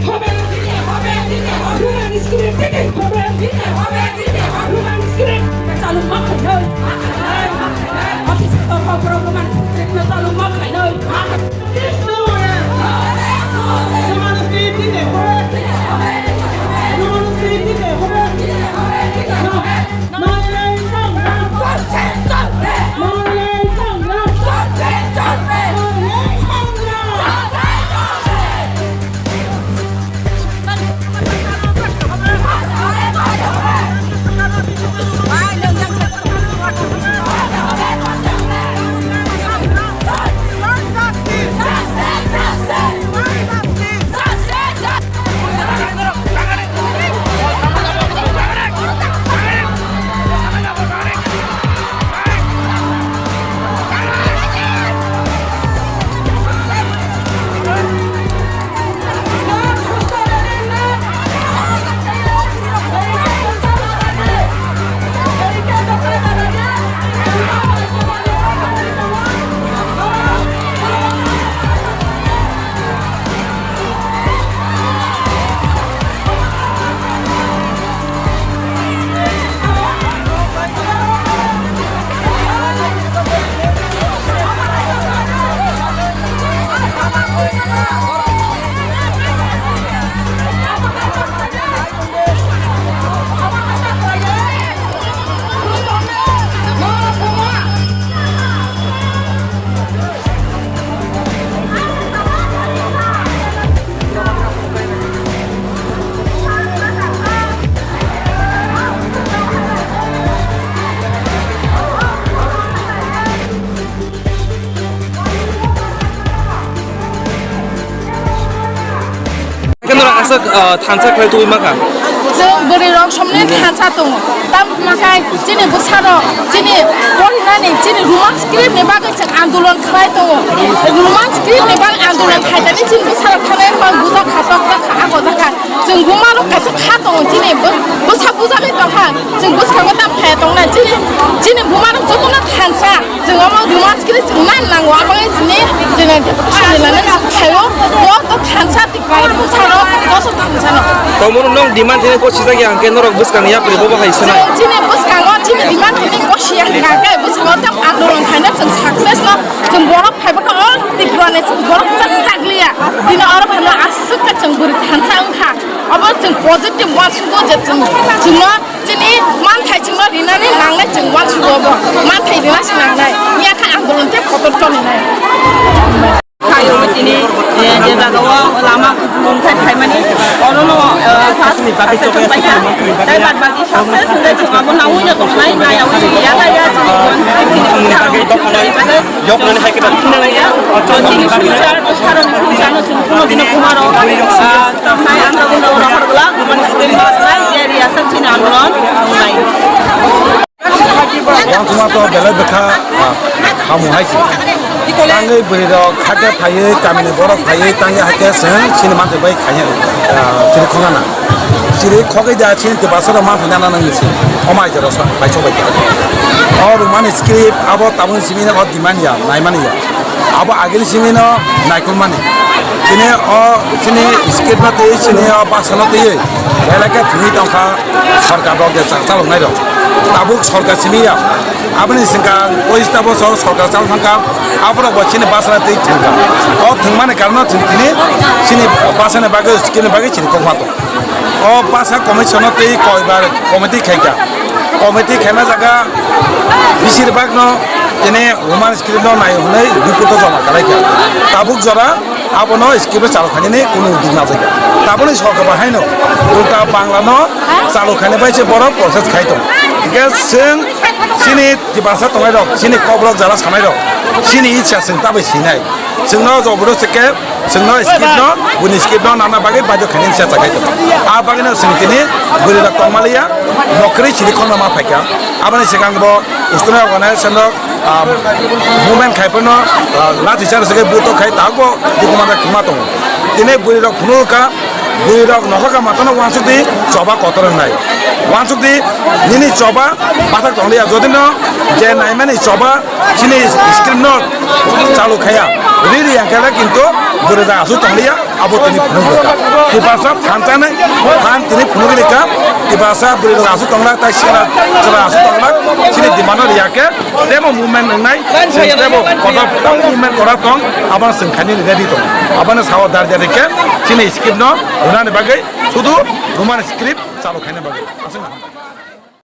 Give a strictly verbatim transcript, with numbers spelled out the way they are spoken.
Roman script দিতে হবে। দিতে হবে, দিতে হবে। Roman script চালু না করলে অফিসে তো খবর Roman script না চালু না করলে। Roman script দিতে হবে। Roman script দিতে হবে। Khe norok aswk, ah, thansa khlai tubui mankha. Chwng bwrwi rok somni thansa tongo. Tam hwnma khai chini bwsarok chini porinani chini Roman script ni bagwi chwng andolon khlai tongo. Roman script ni bagwi andolon khaitani chini bwsarok thanai rok bujak kha, tokjak kha, agojak kha. Chwng buma rok kaisa kha tongo chini bw-, bwsa bujagwi tongkha. Chwng bwskango tam phai tongna chini, chini buma rok jotono thansa. Chwng omo Roman script chwng nan nango, aboni chini, chini, chini, chini, khaio, bo to thansa tikra, bwsarok, joto thansa no. Tongmoro nong demand tini ko sijak ya, hwnkhe norok bwskang yapri bo bahai sanai. Chini, chini bwskango, chini demand tini ko siya hwnkha khe, bwskango tam andolon khaina chwng success no, chwng borok phaiba kha, o Tripura ni chwng borok chak chak liya. Tini oro phano aswk khe chwng bwrwi thansa wngkha. Obo chwng positive uansukgo je chwng, chwngno Chini manthai chwngno rinani nangnai chwng uansugo bo. Manthai rina se nangnai. Miya kha andolon tei kotor cholinai. Khayo tini, eh, je jaga o lama kupulungthai phaimani, oro no, eh, first success wngpaikha. Tei bad baki success wngkhe chwng abo naui no tongnai, naiyaui ya la ya chwng uansuk chini bwkha rok tini bagwi. Chini future, bwsarokni future no chwng kuno dino buma rok, ah, tongnai ang tabuk no rohor glak, bumani script no sanai, je riyasa chini andolon tongnai. Uansukma to belai bwkha, ah, hamung hai se. Tangwi bwrwi rok hakhe phaiwi, kamini borok phaiwi, tangwi hakhe chwng chini manthai bai khaina, ah, chini khokna na. Chiri khogwi da chini Tiprasa rok manthai nana nang si. Omo aija rok sa, bai sok bai. O Roman script abo tabuk simi na o demand ya, naimani ya. Abo agini simi no naikolmani. Chini o chini script no twi chini o basa no twi. Belai khe thwngwi tongkha sorkar rok je chak chaloknai rok. Tabuk sorkar simi ya. Aboni sengkang o ista bo sor-, sorkar chalok thangkha. Aborok bo chini basa no twi thwngkha. O thwngmani karon no chwng tini chini basa ni bagwi script ni bagwi chini kokma tong. O basa commission no tei koibar committee khaikha. Committee khaima jaga besir bak no tini Roman script no nai hwnwi report o joma kalaikha. Tabuk jora abono script o chalo khainani kunu uddog najakya. Taboni sorkar bai haino ulta Bangla no chalo khaina bai se borok process khai tongo. Hingkhe chwng chini Tiprasa tongnai rok, chini kokrok jara sanai rok, chini itsa chwng tabwi sinai. Chwngno joboro se khe, chwngno script no, buni script no nana bagwi baidhyo khainani se chakhai tongo. A bagwino chwng tini bwrwi rok tongmaliya, nokrwi chini khoroknwi ma phaikha. Aboni swkang bo student organization rok, ah, movement khai phano, ah, lathi charge se khe buto khai tabukbo dukuman rok khima tongo. Tini bwrwi rok phunukha, bwrwi rok nokhorka matano uansukdi choba kotor wngnai. Uansukdi nini choba bathak tongliya, jodi no je naimani choba chini script no chalu khaya, riri yang khe kintu bwrwi rok aswk tongliya. Abo tini phunuk rwkha. Tiprasa thansa nai, than tini phunuk rwkha. Tiprasa bwrwi rok aswk tonglak, tai sikla chwla aswk tonglak. Chini demand no riya khe, tebo movement wngnai, tebo kotor tang movement kora tong, abono chwng khainani ready tong. Abono sao dar dar khe, chini script no rwnani bagwi, sudu Roman script chalu khaina bagwi. Aswk no.